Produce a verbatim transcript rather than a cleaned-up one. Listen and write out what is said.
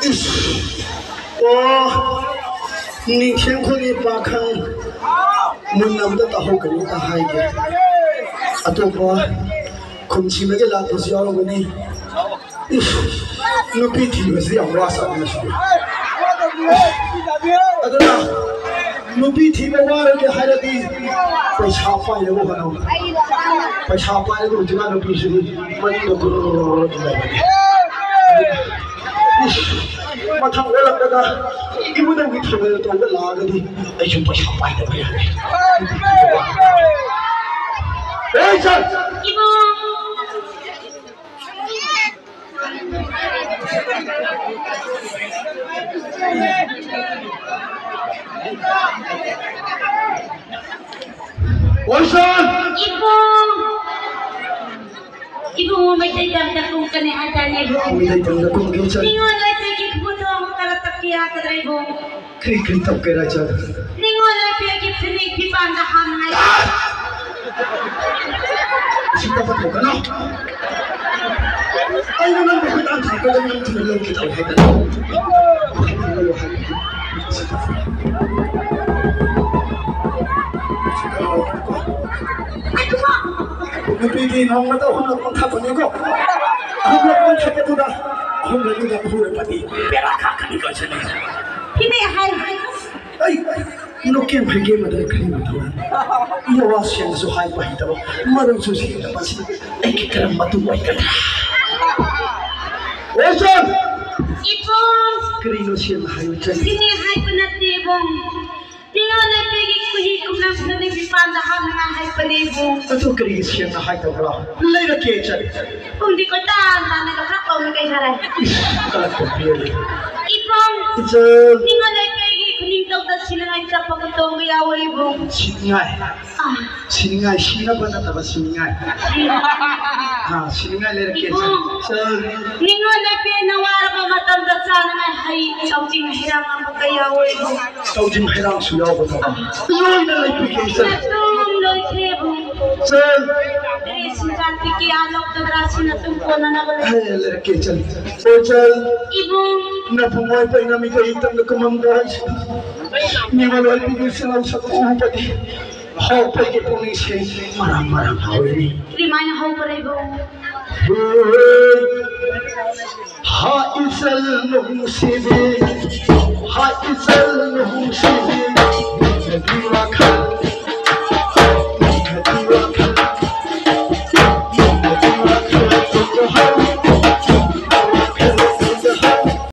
ꯏꯁ, ꯑꯣ, ꯅꯤꯡꯊꯦꯝ ꯈꯨꯟꯒꯤ ꯄꯥꯈꯪ ꯃꯨꯟꯅ ꯑꯝꯇ ꯇꯥꯍꯧꯒꯅꯤ, ꯑꯝꯇ ꯍꯥꯏꯒꯦ꯫ ꯑꯇꯣꯞꯄ ꯈꯨꯟꯁꯤꯡꯗꯒꯤ ꯂꯥꯛꯄꯁꯨ ꯌꯥꯎꯔꯝꯒꯅꯤ꯫ ꯏꯁ, ꯅꯨꯄꯤ ꯊꯤꯕꯁꯤ ꯌꯥꯝ ꯋꯥ ꯁꯥꯕꯅꯤ ꯁꯤꯗꯤ꯫ ꯑꯗꯨꯅ ꯅꯨꯄꯤ ꯊꯤꯕ ꯋꯥꯔꯒꯦ ꯍꯥꯏꯔꯗꯤ ꯄꯩꯁꯥ ꯄꯥꯏꯅꯕ ꯍꯣꯠꯅꯧ꯫ ꯄꯩꯁꯥ ꯄꯥꯏꯔꯒ ꯍꯧꯖꯤꯛꯀꯥꯟ ꯅꯨꯄꯤꯁꯤꯗꯤ ꯃꯅꯤꯡꯗ ꯒꯨꯔꯨ ꯒꯨꯔꯨ ꯒꯨꯔꯨ ꯒꯨꯔꯨ ꯂꯩꯕꯅꯤ꯫ ꯏꯁ, ꯃꯊꯪ ꯑꯣꯜꯂꯛꯄꯗ ꯏꯕꯨꯙꯧꯒꯤ ꯊꯧꯒꯜ ꯇꯧꯕ ꯂꯥꯛꯑꯒꯗꯤ ꯑꯩꯁꯨ ꯄꯩꯁꯥ ꯄꯥꯏꯗꯕ ꯌꯥꯗꯦ꯫ ꯑꯦ, ꯁꯥꯔ! ꯏꯕꯨꯡ! ꯏꯕꯨꯡꯉꯣ, ꯃꯩꯇꯩ ꯇꯝꯗ ꯀꯨꯝꯀꯅꯤ ꯍꯥꯏꯗꯥꯏꯅꯦ, ꯏꯕꯨꯡ? ꯃꯩꯇꯩ ꯇꯝꯗ ꯀꯨꯝꯒꯦ, ꯏꯆꯟ꯫ ꯅꯤꯉꯣꯜ ꯂꯩꯇꯦꯒꯤ ꯈꯨꯕꯨꯗꯣ ꯑꯃꯨꯛ ꯇꯔꯥ ꯇꯞꯀꯦ ꯌꯥꯒꯗ꯭ꯔꯥ, ꯏꯕꯨꯡ? ꯀꯔꯤ, ꯀꯔꯤ ꯇꯞꯀꯦꯔꯥ, ꯏꯆꯟ? ꯅꯤꯉꯣꯜ ꯂꯩꯇꯦꯒꯤ ꯐꯅꯦꯛ ꯐꯤꯄꯥꯟꯗ ꯍꯥꯞꯅꯉꯥꯏ꯫ ꯁꯤ ꯇꯞꯄ ꯇꯧꯒꯅꯣ꯫ ꯑꯩꯅ ꯅꯪꯕꯨ ꯈꯣꯏꯗꯥꯟ ꯊꯥꯔꯛꯀꯗꯕ ꯅꯪ ꯊꯨꯅ ꯂꯧꯒꯦ ꯇꯧꯋꯦ ꯍꯥꯏꯗꯅ꯫ ꯅꯨꯄꯤꯗꯤ ꯅꯣꯡꯃꯗ ꯑꯍꯨꯝꯂꯛ ꯑꯣꯟꯊꯛꯄꯅꯤꯀꯣ꯫ ꯑꯍꯨꯝꯂꯛ ꯑꯣꯟꯊꯛꯄꯗꯨꯗ ꯑꯍꯨꯝꯂꯛꯇꯨꯗ ꯐꯨꯔꯛꯄꯗꯤ ꯕꯦꯔꯥ ꯀꯥꯀꯅꯤꯀꯣ, ꯏꯆꯟ꯫ ꯐꯤꯅꯦ ꯍꯥꯏ꯫ ꯑꯩ, ꯅꯣꯀꯦꯟ ꯐꯩꯒꯦ ꯃꯗꯨ ꯈꯔꯤ ꯃꯇꯝ꯫ ꯏꯋꯥ ꯁꯦꯡꯅꯁꯨ ꯍꯥꯏꯕ ꯍꯩꯇꯕ, ꯃꯔꯝꯁꯨ ꯁꯦꯡꯗꯕ ꯑꯁꯤ ꯑꯩꯒꯤ ꯀꯔꯝ ꯃꯇꯨ ꯑꯣꯏꯒꯗ꯭ꯔꯥ? ꯑꯦ, ꯏꯆꯟ! ꯏꯕꯨꯡ! ꯀꯔꯤꯅꯣ ꯁꯦꯡꯅ ꯍꯥꯏꯌꯨ, ꯏꯆꯟ? ꯐꯤꯅꯦ ꯍꯥꯏꯕ ꯅꯠꯇꯦ, ꯏꯕꯨꯡ꯫ ꯅꯤꯉꯣꯜ ꯂꯩꯇꯦꯒꯤ ꯈꯨꯍꯤ ꯀꯨꯝꯂꯝꯁꯤꯅ ꯅꯨꯄꯤ ꯄꯥꯟꯗ ꯍꯥꯞꯅꯉꯥꯏ ꯍꯥꯏꯕꯅꯦ, ꯏꯕꯨꯡ꯫ ꯑꯗꯨ ꯀꯔꯤꯒꯤ ꯁꯦꯡꯅ ꯍꯥꯏꯗꯕ꯭ꯔꯥ? ꯂꯩꯔꯛꯀꯦ, ꯏꯆꯟ꯫ ꯄꯨꯡꯗꯤ ꯀꯣꯏꯇꯥꯟ ꯇꯥꯟꯅꯒ ꯈꯔ ꯀꯧꯅ ꯀꯩ ꯁꯥꯔꯦ? ꯏꯁ, ꯀꯂꯛꯄ ꯄꯤꯔꯦ꯫ ꯏꯕꯨꯡ! ꯏꯆꯟ! ꯅꯤꯉꯣꯜ ꯂꯩꯇꯦꯒꯤ ꯈꯨꯅꯤꯡꯊꯧꯗ ꯁꯤꯅꯉꯥꯏ ꯆꯠꯄꯒ ꯇꯣꯡꯕ ꯌꯥꯎꯋꯦ, ꯏꯕꯨꯡ꯫ ꯁꯤꯅꯤꯡꯉꯥꯏ? ꯑꯥ꯫ ꯁꯤꯅꯤꯡꯉꯥꯏ, ꯁꯤꯅꯕ ꯅꯠꯇꯕ ꯁꯤꯅꯤꯡꯉꯥꯏ꯫ ꯑꯥ, ꯁꯤꯅꯤꯡꯉꯥꯏ ꯂꯩꯔꯛꯀꯦ, ꯏꯕꯨꯡ, ꯏꯆꯟ꯫ ꯅꯤꯉꯣꯜ ꯂꯩꯇꯦꯅ ꯋꯥꯔꯕ ꯃꯇꯝꯗ ꯆꯥꯅꯉꯥꯏ ꯍꯩ, ꯆꯧꯆꯤꯡ ꯍꯩꯔꯥꯡ ꯑꯃꯒ ꯌꯥꯎꯋꯦ, ꯏꯕꯨꯡ꯫ ꯆꯧꯆꯤꯡ ꯍꯩꯔꯥꯡꯁꯨ ꯌꯥꯎꯕ ꯅꯠꯇꯕ꯫ ꯂꯣꯏꯅ ꯂꯩꯕꯤꯒꯦ, ꯏꯆꯟ꯫ ꯑꯗꯨꯝ ꯂꯣꯏꯈ꯭ꯔꯦ, ꯏꯕꯨꯡ꯫ ꯏꯆꯟ꯫ ꯀꯌꯥ ꯂꯧꯒꯗ꯭ꯔꯥ ꯁꯤꯅ ꯇꯨꯡ ꯀꯣꯟꯅꯅꯕ ꯂꯩ꯫ ꯍꯦ, ꯂꯩꯔꯛꯀꯦ, ꯆꯜ꯫ ꯑꯣ, ꯆꯜ꯫ ꯏꯕꯨꯡ꯫ ꯅꯕꯨꯡ ꯑꯣꯏ ꯄꯩꯅ ꯃꯤꯇꯩ ꯇꯝꯅ ꯀꯨꯝꯃꯝꯗ ꯍꯥꯏꯁꯤ꯫ ꯃꯤꯃꯜ ꯑꯣꯏ ꯄꯤꯕꯤ ꯁꯤꯜꯍꯧ ꯁꯛ ꯎꯕꯗꯤ꯫ ꯍꯥꯎ ꯄꯩꯒꯤ ꯄꯨꯛꯅꯤꯡꯁꯦ ꯃꯔꯥꯡ ꯃꯔꯥꯡ ꯍꯥꯎꯏꯅꯤ꯫ ꯀꯔꯤꯃꯥꯏꯅ ꯍꯧꯕ꯭ꯔꯥ ꯏꯕꯨꯡ? ꯍꯣꯏ꯫ ꯍꯥ ꯏꯆꯜ ꯅꯨꯡꯁꯤꯕꯤ, ꯍꯥ ꯏꯆꯜ ꯅꯨꯡꯁꯤꯕꯤ, ꯅꯨꯡꯁꯤꯕꯤ ꯋꯥꯈꯜ, ꯅꯨꯡꯁꯤꯕꯤ ꯋꯥꯈꯜ꯫